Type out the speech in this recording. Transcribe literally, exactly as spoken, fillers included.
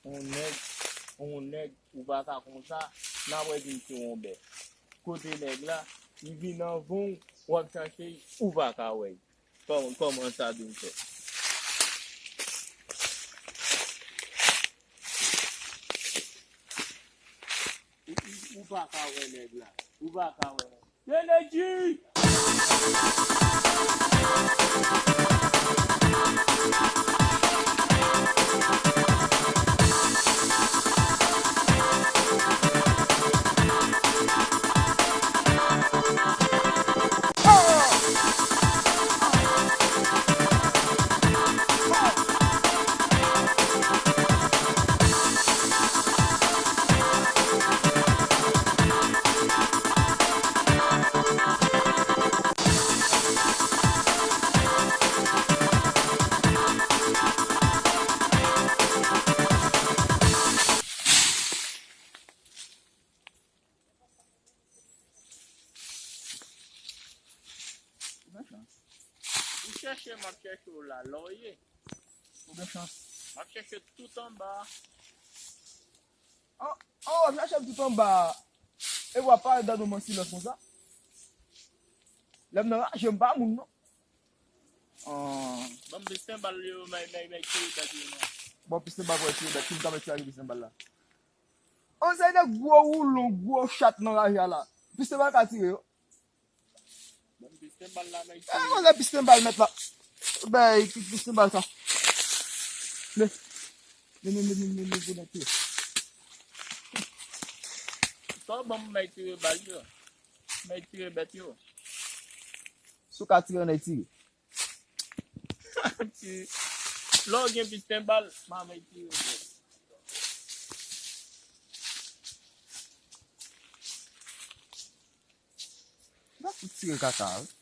On nèg, on nèg, ou pa ka konsa, n ap wè di m se on bèf. Kote nèg la, li vin anvan w, w ap chache l, ou pa ka wè l. Kòman, kòman sa vin fèt? Ou, ou, ou pa ka wè nèg la. Ou pa ka wè nèg la. Kennedy! Ou chèche, m ap chèche w la, la w ye? Ou gen chans. M ap chèche tout anba. An, an, w ap chache m tout anba a. E w ap parèt dan nou an silans konsa. Lè m nan raje, m pa moun, non. An. Ban m pisten bal yo, may, may, may tire bèt yo, non. Bon, pisten bal pou tire bèt, ki m ka mèt tire ak pisten bal la? On seri de gwo woulon, gwo chat nan raje a la. Pisten bal ka tire yo. Ban m pisten bal la, may tire. Ah, manzè pisten bal mèt la. Bay, ki pisten bal sa. Le. Le, le, le, le, le, le, le, le. Sa w ban m, may tire bal yo. May tire bèt yo. Si w ka tire, ann tire. Lè w gen pisten bal, m a bay tire bèt. N ap fout tire kaka, wi.